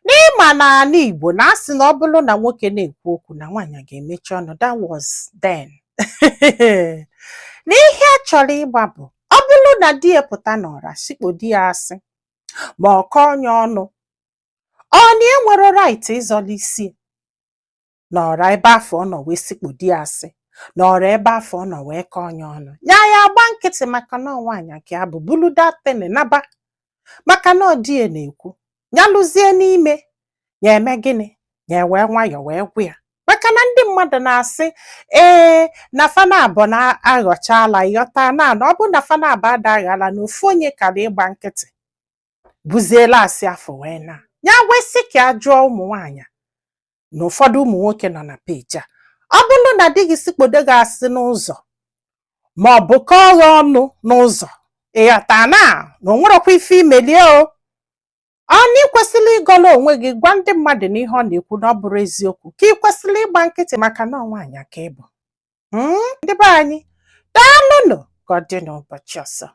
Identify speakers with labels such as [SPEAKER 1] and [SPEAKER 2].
[SPEAKER 1] N'ịma na ala Igbo na asị na ọ bụrụ na nwoke na-ekwu okwu na nwaanyị ga-emechi ọnụ. That was then. N'ihe a chọrọ ịgba bụ, ọ bụrụ na di ya pụta n'ọra sikpo di ya asị ma ọ kọọ onye ọnụ, ọ na enwero right ịzọla isi n'ọra ebe afọ ọ nọ wee sikpo di ya asị, n'ọra ebe afọ ọ nọ wee kọọ onye ọnụ, ya ya agba nkịtị maka na ọ nwaanyị ka ya bụ bulu datin naba, maka na ọ di ya na-ekwu ya lụzie n'ime ya eme gịnị, ya wee nwayọọ wee gwụ ya, maka na ndị mmadụ na-asị ee na fana abụọ na-aghọchala. Ịghọta na na ọ bụ na fana abụọ adaghala na ofu onye kara ịgba nkịtị buziela asị afọ wee na ya wesị ka a jụọ ụmụ nwaanyị na ụfọdụ ụmụ nwoke nọ na peji a: ọ bụrụ na di gị sikpodo gị asị n'ụzọ ma ọ bụ kọọ gị ọnụ n'ụzọ, ịghọta na na o nwerekwa ife imelie o, ọ na ị kwesịrị ịgọla onwe gị gwa ndị mmadụ na ihe ọ na-ekwu na ọ bụrụ eziokwu, ka ị kwesịrị ịgba nkịtị maka na ọ nwaanyị ka ị bụ? Ndị be anyị, daalụnụ. Ka ọ dị n'ụbọchị ọzọ.